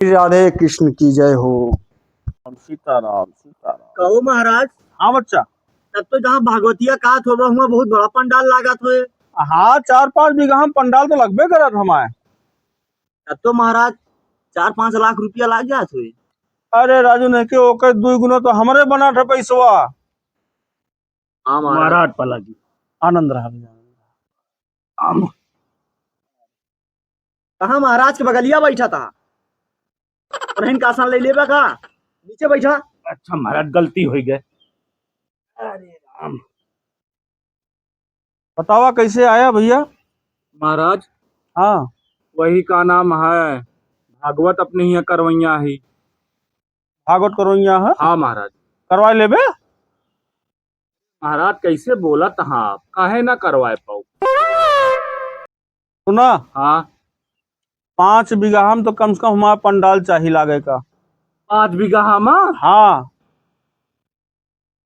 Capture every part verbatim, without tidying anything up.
श्री राधे कृष्ण की जय हो। सीताराम, सीताराम। कहो महाराज। हाँ बच्चा। तब तो जहाँ भागवतिया कहत होबा, हुआँ बहुत बड़ा पंडाल लागत होए। हाँ, चार पाँच बीघा में पंडाल तो लगबे करत हमारे। तब तो महाराज चार पाँच लाख रुपया लाग जात होए। अरे राजू, नहीं के ओकर दुई गुना तो हमरे बनत है पैसवा। हाँ महाराज। महाराज पलागी। आनंद रहा भैया। आम। कहाँ महाराज के बगलिया बैठा था? और इनका आसन ले लेबा का? नीचे बैठा। अच्छा महाराज, गलती हो गए। अरे राम। बतावा कैसे आया भैया? महाराज। हाँ। वही का नाम है, भागवत अपने यहाँ करवैया ही। भागवत करवैया है? हाँ महाराज। करवा लेबे? महाराज कैसे बोलत हाँ आप, काहे ना करवाए पाऊ? सुना। हाँ। पाँच बीघा में तो कम से कम हमारा पंडाल चाही लागे का। पाँच बीघा में? हाँ।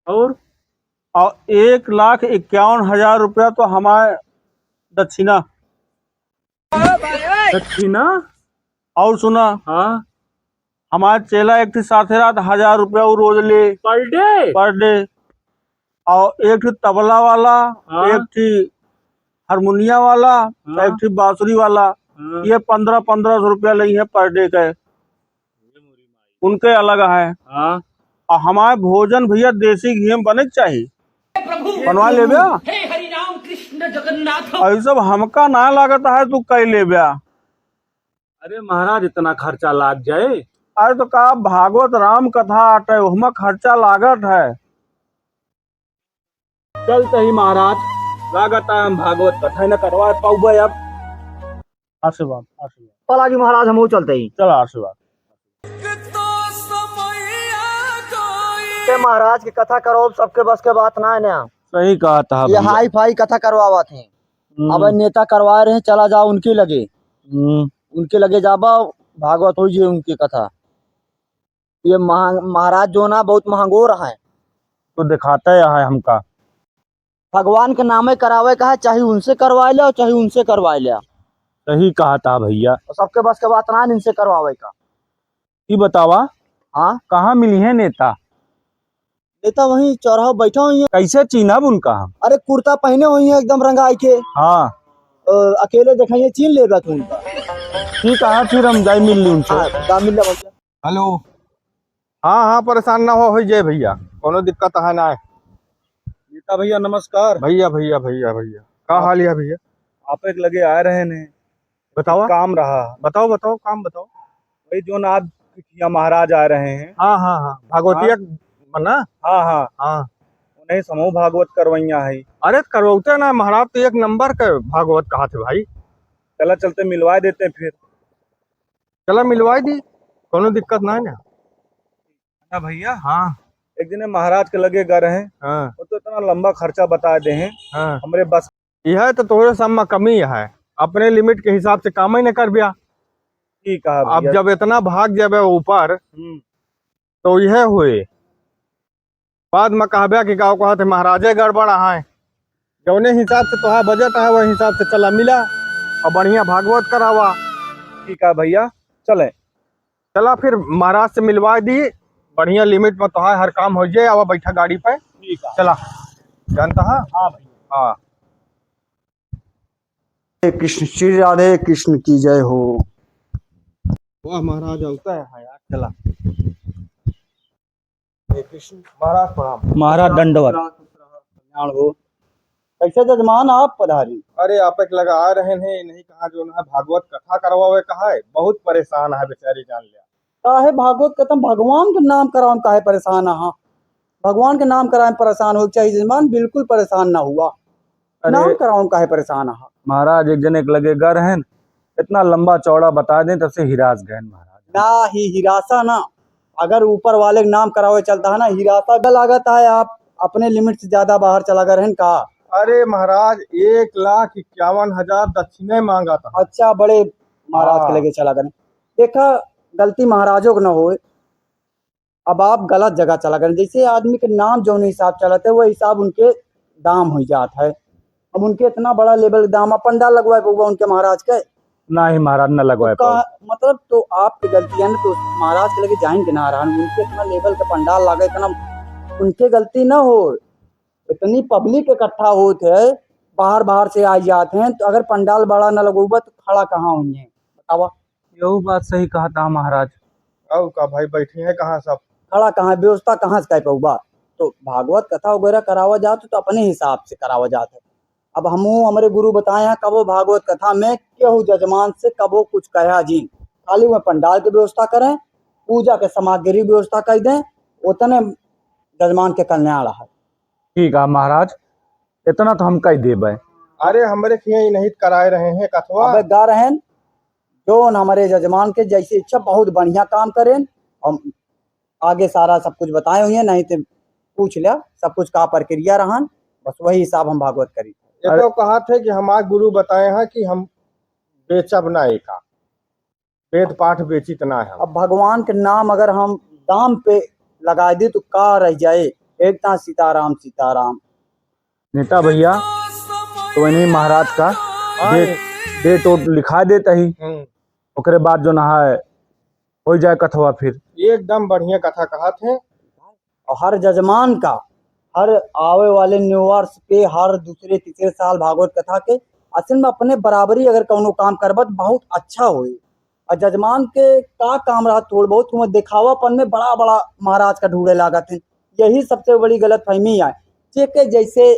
और? और एक लाख इक्यावन हजार रुपया तो हमारे दक्षिणा। दक्षिणा? और सुना। हाँ। हमारे चेला एक ठे साथे रहत, हजार रुपया वो रोज ले। Per day? Per day। और एक ठे तबला वाला, हाँ। एक ठे हारमोनिया वाला, हाँ। एक ठे बांसुरी वाला, हाँ। ये पन्द्रह पन्द्रह सौ रुपया लेइहैं per day के। उनके अलग है। हाँ। और हमारे भोजन भैया देसी घी में बने के चाही। बनवा लेबे। हे हरि राम कृष्ण जगन्नाथ। और ये सब हमका ना लागत है, तू कई लेबे। अरे महाराज, इतना खर्चा लाग जाए? अरे तो का, भागवत राम कथा आटे, ओहमा खर्चा लागत है। चलते ही महाराज, लागत है हम भागवत कथा न करवा पाउबे अब। आशीर्वाद, आशीर्वाद। पलागी महाराज, हमहू चलते ही। चला आशीर्वाद। के महाराज के कथा करो, सबके बस के बात ना है ना। सही कहा था ये भैया। हाई फाई कथा करवावत हैं। हम्म। अब नेता करवा रहे हैं, चला जाओ उनके लगे। हम्म। उनके लगे जाबा, भागवत हो जे उनकी कथा। ये महा-, महाराज जो ना बहुत महंगो रहा है। तो दिखाता है हमका। भगवान के नामे करावे का है, चाहे उनसे करवाए ले, चाहे उनसे करवाए ले। सही कहा था भैया। और सबके बस के बात ना इनसे करवावे का। ई बतावा, हाँ? कहाँ मिली है नेता? नेता वहीं चौराहा बैठा हुई है। कैसे चीन्हब उनका हम? अरे कुर्ता पहने हुई है एकदम रंगाई के। हाँ। अ, अकेले देखाइए, चीन्ह लेबा तू उनका। ठीक है, फिर हम जाए मिल ली उनसे। हाँ, जा मिल ले भैया। हेलो। हाँ, हाँ, परेशान ना हो, हो जाए भैया, कोनो दिक्कत है ना। नेता भैया नमस्कार। भैया, भैया, भैया, भैया, का हाँ। हाल है भैया? आप एक लगे आए रहे ने। बताओ। काम रहा। बताओ, बताओ, काम बताओ। वही जो ना आज किया महाराज आ रहे हैं। हाँ, हाँ, हाँ, भागवतिया हाँ। बना? हाँ, हाँ। हाँ। उन्हें समूह भागवत करवैया है। अरे करवते ना महाराज, तो एक नंबर के भागवत कहा थे भाई। चला चलते मिलवा देते हैं फिर। चला मिलवाई दी, कोनो दिक्कत ना है ना। ना भैया। हाँ। एक दिन महाराज के लगे गए रहे। हाँ। वो तो इतना लंबा खर्चा बता दे हैं। हाँ। हमरे बस। यह तो तोहरे सब में कमी है, अपने limit के हिसाब से काम ही न कर बिया। ठीक है अब भैया। जब इतना भाग जाबे ऊपर, हम्म। तो यह हुए। बाद में कहबे कि गाँव कहत है महाराजे गड़बड़ है। जौने हिसाब से तोहार budget है, वही हिसाब से चला मिला और बढ़िया भागवत करावा। ठीक है भैया, चले। चला फिर महाराज से मिलवा दी, बढ़िया limit में तोहार हर काम हो जाए। आवा बैठा गाड़ी पे। ठीक है। चला। जानता है? हाँ भैया। हाँ। कृष्ण, श्री राधे कृष्ण की जय हो। वाह महाराज, आवता है, हाँ यार, चला। हे कृष्ण, महाराज प्रणाम। महाराज दंडवत। कल्याण हो। कैसे जजमान आप पधारी? अरे, आप एक लगा आ रहे हैं, नहीं कहा जो ना भागवत कथा करवावे कहा है, बहुत परेशान है बेचारी जान लिया। काहे भागवत कथा, भगवान के नाम करावे में काहे परेशान आहा? भगवान के नाम करावे में परेशान हो चाहिए जजमान, बिल्कुल परेशान ना हुआ। अरे नाम करावे में काहे परेशान आहा? महाराज, एक जने के लगे गर हैं, इतना लंबा चौड़ा बता दें, तब से हिरास गए महाराज। ना ही हिरासा ना, अगर ऊपर वाले के नाम करावे चलता है ना, हिरासा का लागत है, आप अपने limit से ज्यादा बाहर चला गए हैं का? अरे महाराज, एक लाख इक्यावन हजार दक्षिणे मांगा था। अच्छा, बड़े महाराज के हाँ। लगे चला गए। देखा, गलती महाराजों को ना होए, अब आप गलत जगह चला गए। जैसे आदमी के नाम जौन हिसाब चलत है, वह हिसाब उनके दाम हो जात है। अब उनके इतना बड़ा level दाम, अब पंडाल लगवाए बउआ उनके महाराज के, नाही महाराज, न लगवाए तो का, पाउब। मतलब, तो आपके गलती है ना, तो महाराज के लगे जाइन के ना रहन, उनके इतना लेवल का पंडाल लागे, इतना उनके गलती ना हो, इतनी पब्लिक इकट्ठा होत है, बाहर बाहर से आ जात हैं, तो अगर पंडाल बड़ा न लगउबा तो खड़ा कहाँ होइहैं, बतावा? यहू बात सही कहत हा महाराज। अउ का भाई, बैठी हैं कहाँ सब? खड़ा कहाँ, व्यवस्था कहाँ से कर पउबा? तो भागवत कथा वगैरह करावा जात है तो अपने हिसाब से करावा जात है। अब हमहू, हमरे गुरु बताए हैं, कबो भागवत कथा में केहू जजमान से कबो कुछ कहा जिन, खाली वह पंडाल के व्यवस्था करें, पूजा के सामग्री व्यवस्था कर दें, उतने जजमान के कल्याण है। ठीक है महाराज, इतना तो हम कह देबे। अरे, हमरे खिया ही नहीं कराए रहे हैं कथवा। अबे गा रहेन, जोन हमरे जजमान के जैसे इच्छा, बहुत बढ़िया काम करेन। हम आगे सारा सब कुछ बताए हुए, नहीं तो पूछ लिया, सब कुछ का प्रक्रिया रहन, बस वही हिसाब हम भागवत करी। ये अरे तो कहा थे कि हमारे गुरु बताए हैं कि हम बेचब ना एका। वेद पाठ बेचित ना है। अब भगवान के नाम अगर हम दाम पे लगा दे तो का रह जाए? एक ता सीताराम, सीताराम। नेता भैया, तो इन्हीं महाराज का हाँ। डेट, डेट ओट लिखा देता ही। हम्म। ओकरे बाद जो ना है, हो जाए कथवा फिर। एकदम बढ़िया कथा कहत है। और हर जजमान का हर आवे वाले नव वर्ष पे हर दूसरे तीसरे साल भागवत कथा के असल में अपने बराबरी अगर कौनो काम करबत बहुत अच्छा होई। और जजमान के का काम रहा, थोड़ बहुत तुम्हें दिखावापन में बड़ा बड़ा महाराज का ढूंढे लागत है, यही सबसे बड़ी गलतफहमी है। जे के जैसे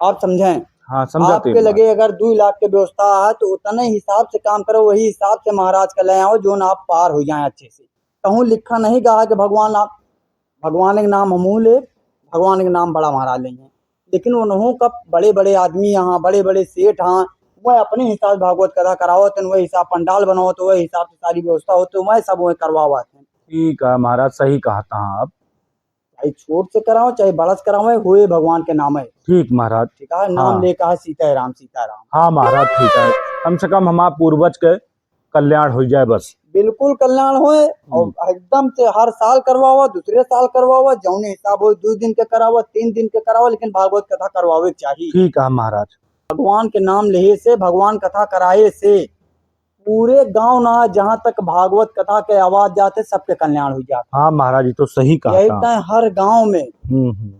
आप समझें, हाँ, समझाते आपके हैं लगे बात। अगर दो लाख के व्यवस्था है तो उतने हिसाब से काम करो, वही हिसाब से महाराज का ले आओ, जो ना आप पार हो जाए अच्छे से। कहूँ लिखा नहीं गया है कि भगवान आप, भगवान के नाम हमहू ले, भगवान के नाम बड़ा महाराज लेंगे, लेकिन उन्हों का बड़े बड़े आदमी यहाँ, बड़े बड़े सेठ हाँ, वह अपने हिसाब से भागवत कथा करावत हैं, वह हिसाब पंडाल बनावत, वह हिसाब से सारी व्यवस्था होती, वह सब वह करवावत हैं। ठीक है महाराज, सही कहत हा आप। चाहे छोट से करावे, चाहे बड़ा से करावे, होए भगवान के नाम है। ठीक महाराज। ठीक है, नाम हाँ। लेके है सीताराम, सीताराम। हाँ महाराज, ठीक है, कम से कम हमार पूर्वज के कल्याण हो जाए बस। बिल्कुल कल्याण होए, और हम्म। एकदम से हर साल करवावा, दूसरे साल करवावा, जौने हिसाब हो, दो दिन के करावा, तीन दिन के करावा, लेकिन भागवत कथा करवावे के चाहिए। ठीक है महाराज। भगवान के नाम लेहे से, भगवान कथा कराए से पूरे गांव ना, जहाँ तक भागवत कथा के आवाज जाते, सबके कल्याण हो जाते। हाँ महाराज, ये तो सही कहा यही था। तय हर गांव में हम्म, हम्म।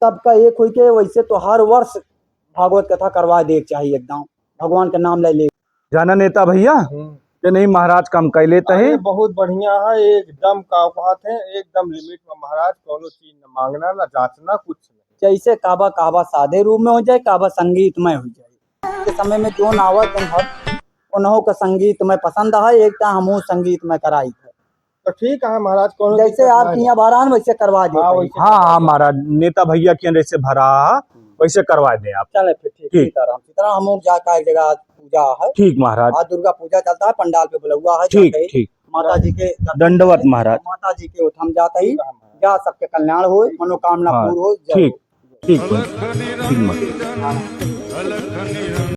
सबका एक होई के वैसे तो हर वर्ष भागवत कथा करवा दे के चाहिए एकदम, भगवान के नाम ले ले। जाना नेता भैया, हम्म। कि नहीं महाराज काम कर लेता अरे, है। बहुत बढ़िया है, एकदम का बात है, एकदम लिमिट में महाराज, कोनो चीज न मांगना, न जांचना, कुछ नहीं। जैसे काबा, काबा सादे रूप में हो जाए, काबा संगीतमय हो जाए। के समय में जोन आवत हैं हर उन्हों का संगीतमय पसंद है, एक ता हमहू संगीतमय कराई थे। तो ठीक है महाराज, कौन जैसे दिक्कत आप ना किया है। बारान वैसे करवा दे हाँ, भाई। वैसे हाँ, करवा हाँ दे। महाराज, नेता भैया के जैसे भरा है, वैसे करवा दें आप। चले फिर ठीक, ठीक। सीताराम, सीताराम, हम लोग जा का एक जगह आज पूजा है। ठीक महाराज। आज दुर्गा पूजा चलता है, पंडाल पे बुलवा है, ठीक, जाके ठीक। माता जी के दर्शन दंडवत करें। महाराज। माता जी के उठम जाता ही, ठीक है महाराज। जा सबके कल्याण हो, मनोकामना हाँ, पूर्ण हो, जय ठीक, हो। ठीक, ठीक महाराज।